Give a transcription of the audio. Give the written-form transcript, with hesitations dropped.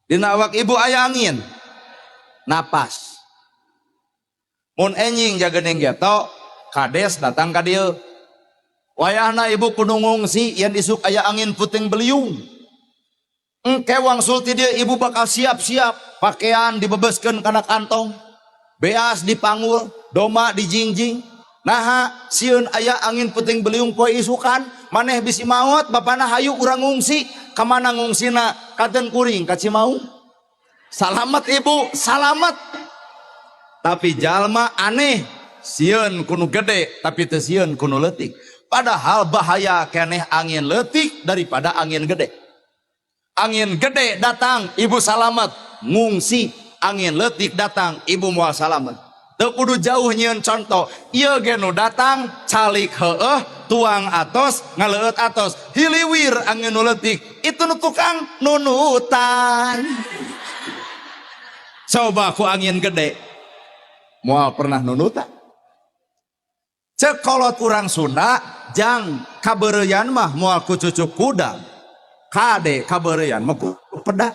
Dina awak ibu aya angin napas. Mun enjing jagening geto kades datang ka dieu. Wayahna ibu kudu ngungsi yen isuk aya angin puting beliung. Engke wangsul ti dieu ibu bakal siap-siap, pakaian dibebeskeun kana kantong, beas dipanggul, doma dijingjing. Naha? Sieun aya angin puting beliung poe isukan, maneh bisi maot, bapana hayu urang ngungsi. Kamana ngungsina? Katen kuring ka Cimaung. Salamet ibu, salamet. Tapi jalma aneh, sieun ku nu gede tapi teu sieun ku nu leutik. Padahal bahaya keneh angin leutik daripada angin gede. Angin gede datang, ibu salamet, ngungsi. Angin leutik datang, ibu moal salamet. Teu kudu jauh nyieun contoh, ieu ge nu datang calik heueuh, tuang atos, ngaleueut atos, hiliwir angin nu leutik, itu nu tukang nunutan. Coba ku angin gede, moal pernah nunutan. Cek kolot urang Sunda, jang kabeureuyan mah moal ku cucuk kuda. Kade kabeureuyan mah ku peda.